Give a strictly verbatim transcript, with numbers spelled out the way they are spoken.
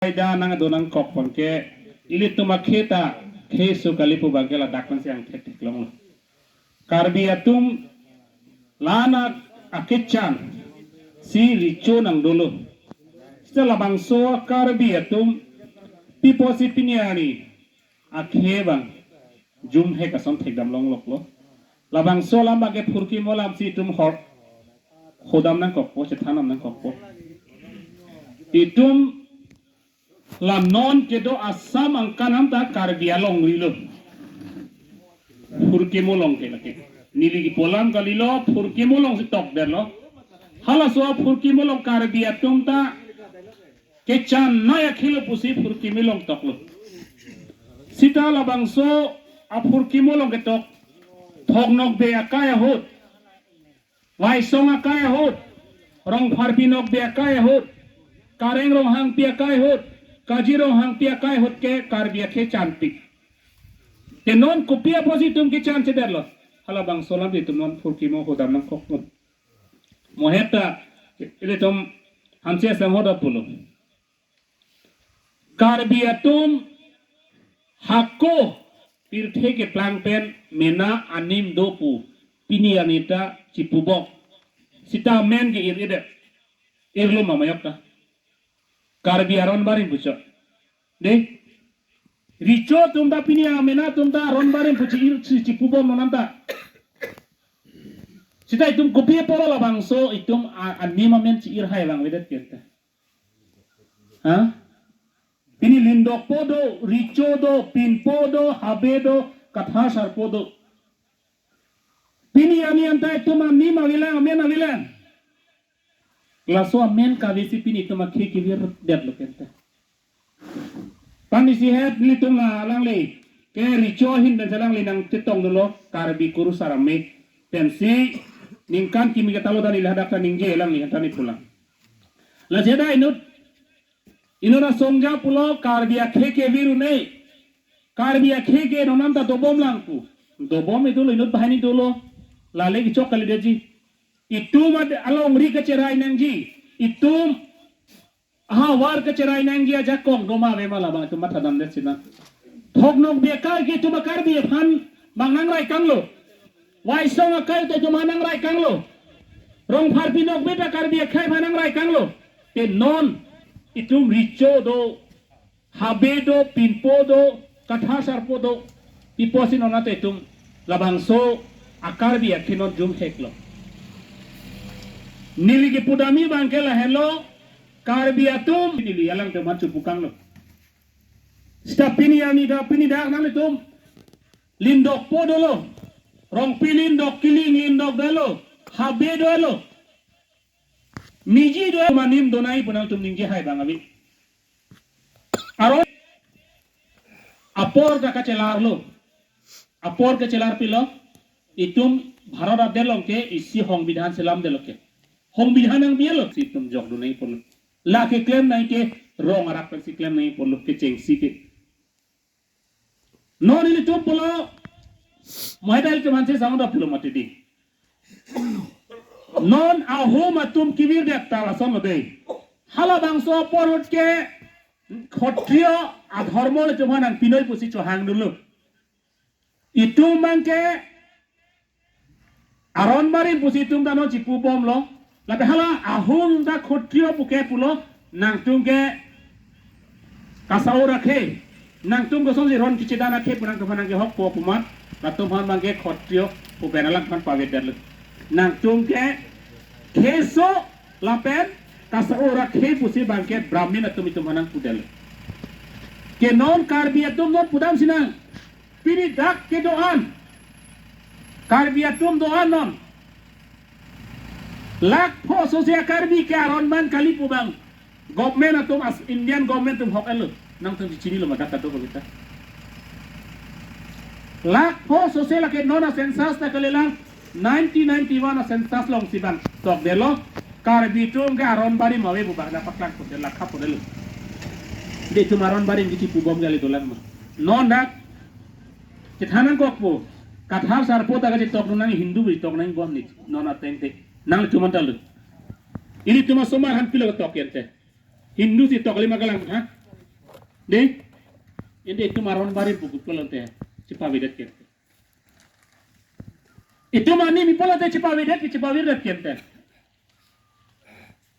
Kaida nangdo nangkok abangke, ilitum akhei ta, khei so kali pu abangke ladak nangsi angthek theklonglo. Karbi atum la-an akechan si recho nangdolo. Seta labangso Karbi atum pi apotsi pini arni akhei abang jumhek ason thekdam longloklo. Labangso alam abangke phurkimo alam si itum hor hodam nangkokpo, chethan dam nangkokpo. Itum la non kedo Assam angkan anta Karbi alongri lo. Phurkimo along ke lake. Neli kipu alam kalilo, phurkimo along si tokdetlo. Halaso phurkimo along Karbi atum ta kechan nai akhei lo pusi phurkimo along toklo. Seta labangso aphurkimo along ketok, Thok Nokbe akai ahut, Waisong akai ahut, Rongpharpi Nokbe akai ahut, Kareng Ronghangpi akai ahut, Kaji Ronghangpi akai ahut ke Karbi akhei chanpik. Te non kopi apotsi itum kechan chedetlo? Halabangso alam itum non phurkimo hodam nangkoknon. Mo heta ilitum Hanse Sangho ta pulo. Karbi atum hako pirthe keplang pen mena anim do pu pini arni ta chipubom. Seta amen ke-ir-edet. Irlo ma mayok ta. Karbi aron barim puchot. De. Recho atum ta pini amena atum ta aron barim pu chi-ir chi-, chipubom non anta. Seta itum kopi apotlo labangso itum a-, anim amen chi-ir hai vangvedet ke ta. Ha? Pini Lindokpo do, Recho do, Pinpo do, Habe do, Kathar Sarpo do. Pini arni anta itum anim avelang, amen avelang. Laso amen kave si pini itum akhei kevirdetlo ke anta. Pini isi het nelitum la alangli ke Recho ahin pensi alangli nangchetong dolo Karbi Kurusar Ame pensi ningkan kimi katalo dan ila hadak ta ningje alangli han ta neli pulang. Lasi dak inut, inut asongja pulo Karbi akhei kevir un-e. Karbi akhei ke non anta dobom lang pu. Dobom itu lo inut banghini dolo. Lale kechok kalidetji. Itum ad-, alongri kacherai nangji. Itum ahavar kacherai nangji ajakong do ma ave ma labang itum matha damdet sinang. Thok Nokbe akai ke itum a-Karbi aphan bang nangrai kanglo. Waisong akai ta itum aphan nangrai kanglo. Rongpharpi Nokbe ta Karbi akhei aphan nangrai kanglo. Te non itum Recho do, Habe do, Pinpo do, Kathar Sarpo do, pi apotsi non anta itum labangso a-Karbi akhei non jumheklo. Neli kipu damji abangke lahelo, Karbi atum neli alangtum aphan chipu kanglo. Seta pini arni ta pini dak nanglitum Lindokpo dolo. Rongpi Lindok, Kiling Lindok dolo. Habe dolo. Niji do anim do nai pu nangtum ningje hai bang ave. Aron apor ta kachelarlo. Apor kachelar pilo. Itum Bharat adet along ke isi hongbidhan selam detlo ke. Hongbidhan nangpilo si itum jok do nai pulo. Lake klem nai ke rong arak pensi klem nai pulo kechengsi ke. Non ilitum pulo, mo heta ilitum Hanse Sangho ta pulo mati di. Non ahum atum kevirdet ta lason lo dei. Halabangso apor ahut ke Khatriya adhormo ilitum aphan nangpinoi pusi chohang dolo. Itum abangke aron barim pusi itum ta non chipubomlo. Lapen hala ahum ta Khatriya puke pulo, nangtum ke kasao akhei, nangtum kosonsi ron kechedan akhei pu nangtum aphan nangkehokpo pu amat, latum aphan abangke Khatriya pu pen alangphan pavedetlo. Nangtum ke keso lapen kasao akhei pusi abangke Brahmin atum itum aphan nangpudetlo. Ke non Karbi atum non pudam sinang. Pini dak kedo-an. Karbi atum do-an non. Lakh pho sose a-Karbi ke aron ban kali pu abang. Government atum as Indian government atum hok-etlo. Nangtum chinilo ma dak kedo kita. Lakh pho sose lake non a-census ta kalilang. Nineteen ninety-one a-census alongsi abang tokdetlo. Karbi atum ke aron barim ave pu abang dak paklang pute lakha pute lo. Di itum aron barim ke chipubom kali dolang ma. Non dak chethan nangkokpo. Kathar Sarpo ta kachetok nang Hindu tok nang bom ni. Non ateng te. Nangtum anta lo. Ilitum asomar aphan pilo tok ente. Hindu si tok lima kalang ha. Dei, ende itum aron barim pu pulote chepavedet kente. Itum anim pulote chepavedet, chepavirdet kente.